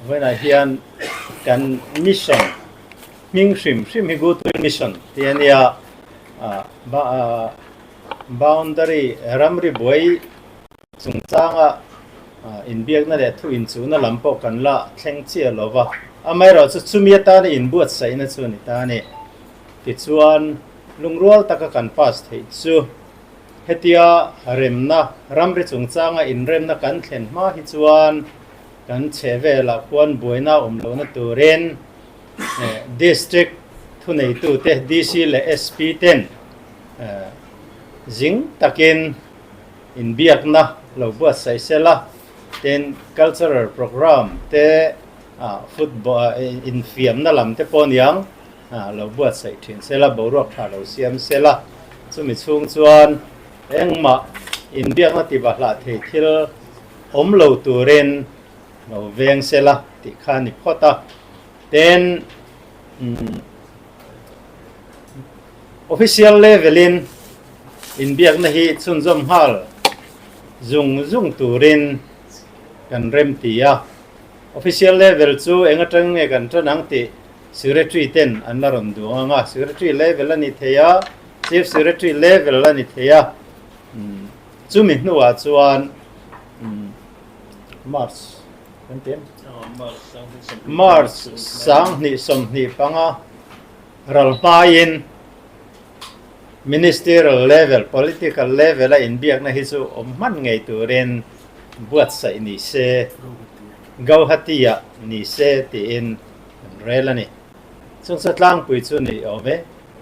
Vawiinah hian kan mission hming hrim hrim hi Goodwill Mission tih a nia. Boundary ramri buai chungchanga inbiakna leh thu inchuhna lam pawh kan la thleng chiah lo va, amaherawhchu chumi atana inbuatsaihna chu a ni ta a ni. Tichuan, lungrual taka kan pass theih chu hetia remna, ramri chungchanga inremna kan thlen hma hi chuan kan chhe velah khuan buaina awm lohna turin District thuneitute DC leh SP ten zing takin inbiakna lo buatsaih sela, tin cultural programme te football infiamna lam te pawh niang lo buatsaih thin sela, boruak tha lo siam sela, chumi chhung chuan engmah inbiakna tiva hlah thei thil awm lo turin lo veng sela tih kha a ni phawt a. Tin, official level in inbiakna hi chhunzawm nghal zung zung turin kan rem ti a. Official level chu eng atang nge kan tan ang tih Secretary ten an la rawn duh ang a. Secretary level a ni thei a, Chief Secretary level a ni thei a. Chumi hnuah chuan March kan ti em? March 2025 ral hmain Ministerial level, political level a inbiakna hi chu awm hman ngei turin buatsaih ni se, Gauhati-ah ni se tiin kan rel a ni. Chungcha tlangpui chu ni awm e.